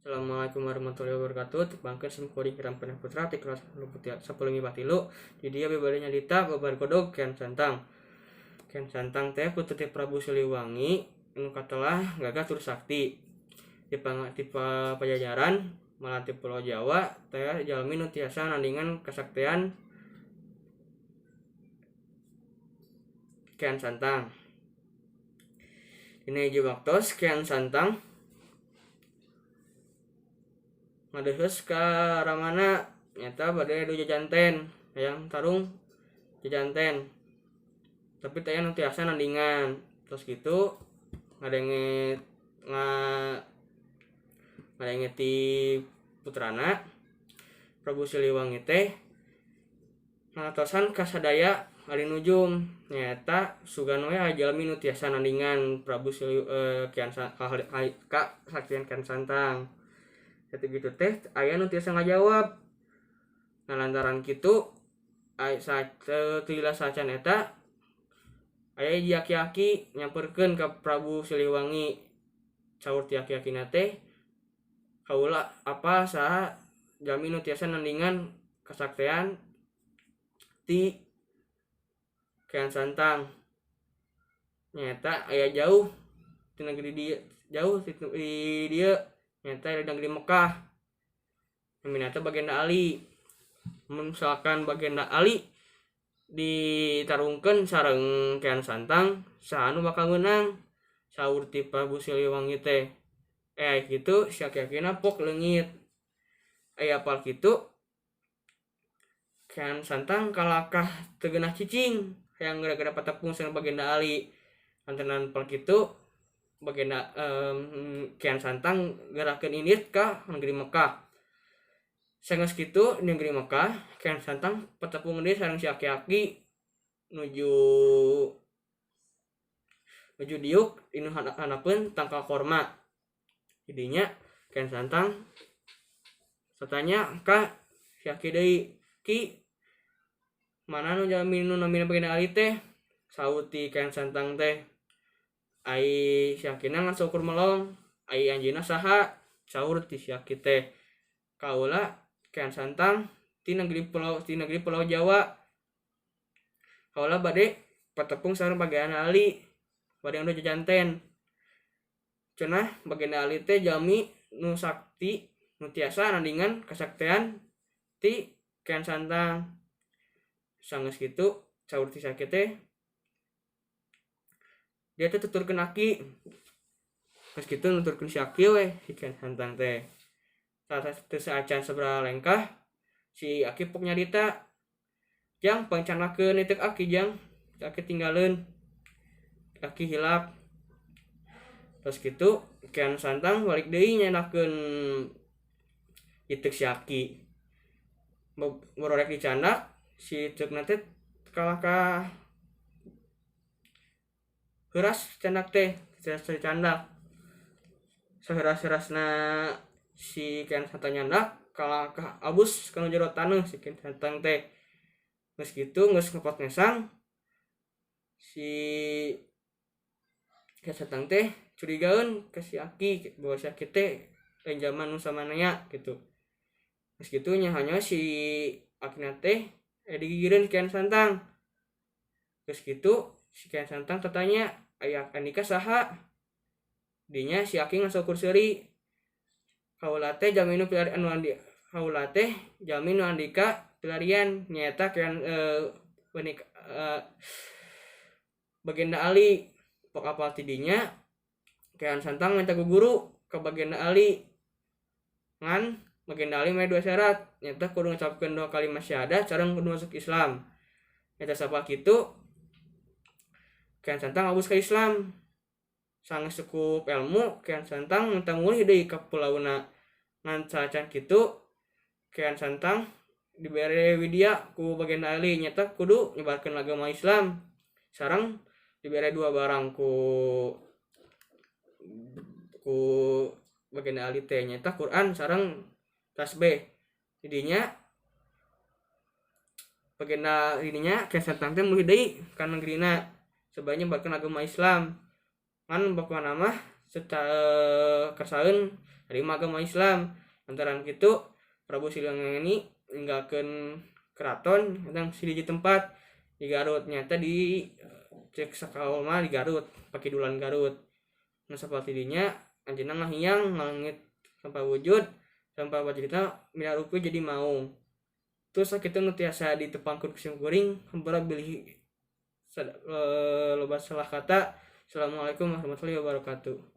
Assalamualaikum warahmatullahi wabarakatuh. Tepangkeun sim kuring Kiram Putra ti kelas 10 IPA 3. Di dieu bade nyarita babar godog Kian Santang. Kian Santang teh putri ti Prabu Siliwangi nu katelah gagah tur sakti. Di Pajajaran malah ti Pulau Jawa teh jalmi nu tiasa nandingan kasaktian Kian Santang. Dina hiji waktos Kian Santang ngadeuheus ka ramana nyata bade adu jajanten hayang tarung jajanten tapi teh anu tiasa nandingan terus kitu ngadenge ngadenge ti putrana Prabu Siliwangi teh ngaratosan ka sadaya ahli nujum nyaeta sugan we aya jalmi nu tiasa nandingan Prabu Sili Kian ka Saktian Kian Santang. Sakitu kitu teh aya nu tiasa ngajawab. Nah lantaran kitu teu lila sacan eta aya hiji aki-aki nyamperkeun ka Prabu Siliwangi. Saur ti aki-akina teh kaula apal saha jalmi nu tiasa nandingan kasaktean ti Kian Santang. Nyaeta aya jauh ti negeri dieu, jauh ti dieu nyaeta di negeri Mekah. Namina teh Bagenda Ali. Mun misalkan Bagenda Ali ditarungkeun sareng Kian Santang, saha nu bakal meunang? Saur ti Prabu Siliwangi teh. Kitu si aki-akina pok leungit. Aya apal kitu Kian Santang kalakah teu geunah cicing hayang gara-gara patepung sareng Bagenda Ali. Lantaran apal kitu Bagenda Kian Santang gerakeun indit ka negeri Mekah. Sanggeus kitu di negeri Mekah, Kian Santang patepung deui sareng si aki-aki nuju diuk dinu handapeun tangkal korma. Jadinya Kian Santang satanya ka si aki deui, "Ki, mana nu jalmi nu namina Bagenda Ali teh?" Saur ti Kian Santang teh, "Ai si akina ngan saukur melong, ai anjeunna saha?" Saur ti si aki teh, "Kaula Kian Santang ti negeri Pulau Jawa. Kaula bade patepung sareng Bagenda Ali, bade anu jajanten." Cenah Bagenda Ali teh jalmi nu sakti nu tiasa nandingan kasaktean ti Kian Santang. Sanggeus kitu saur ti si aki teh dia teh tuturkeun aki. Geus kitu nuturkeun si aki we si Kian Santang teh. Teu saacan sabaraha lengkah si aki pok nyarita, "Jang pangcanakeun ieu aki jang, aki tinggaleun, aki hilap." Terus kitu Kian Santang balik deui nyandakeun iteuk si aki. Bororek dicandak si iteukna teh kalahkah heuras candak teh, teu candak. Saheuras-heurasna si Kian Santang nyandak kalahkah abus kana jero taneuh si Kian Santang teh. Geus kitu geus ngepot ngesang si Kian Santang teh curigaeun ka si aki bahwa si aki teh lain jalma nu samanea kitu. Geus kitu nya si akina teh digigireun Kian Santang. Geus kitu si Kian Santang tatanya, "Aya andika saha?" Dinya si aki ngan saukur seuri, "Kaula teh jalmi nu anu andi kaula teh jalmi nu andika pilarian nyaeta Kian Bagenda Ali." Pok apal ti dinya Kian Santang minta guguru ka Bagenda Ali. Ngan Bagenda Ali mere dua syarat, nyaeta kudu ngucapkeun dua kalimat syahadat sareng kudu masuk Islam. Nyaeta sapal kitu Kian Santang ngabus ka Islam. Sanggeus cukup ilmu Kian Santang minta mulih deui ka pulauna. Ngan saacan kitu Kian Santang dibere widya ku Bagenda Ali nyaeta kudu nyebarkeun agama Islam sareng dibere dua barang ku Bagenda Ali teh nyaeta Quran sareng tasbih. Jadinya Bagenda ininya Kian Santang teh mulih deui ka negerina sabari nyebarkeun agama Islam. Ngan pokona mah Serta kersaeun nerima agama Islam. Lantaran kitu Prabu Siliwangi ninggalkeun keraton tentang hiji tempat di Garut, nyata di cek sakaol mah di Garut, Pakidulan Garut. Nah, seperti dinya anjeunna ngahiang ngaleungit sampai wujud, sampai wajibna mirarupi jadi maung. Terus sakitu nu tiasa ditepangkeun ku sim kuring, hampura bilih loba salah kata. Assalamualaikum warahmatullahi wabarakatuh.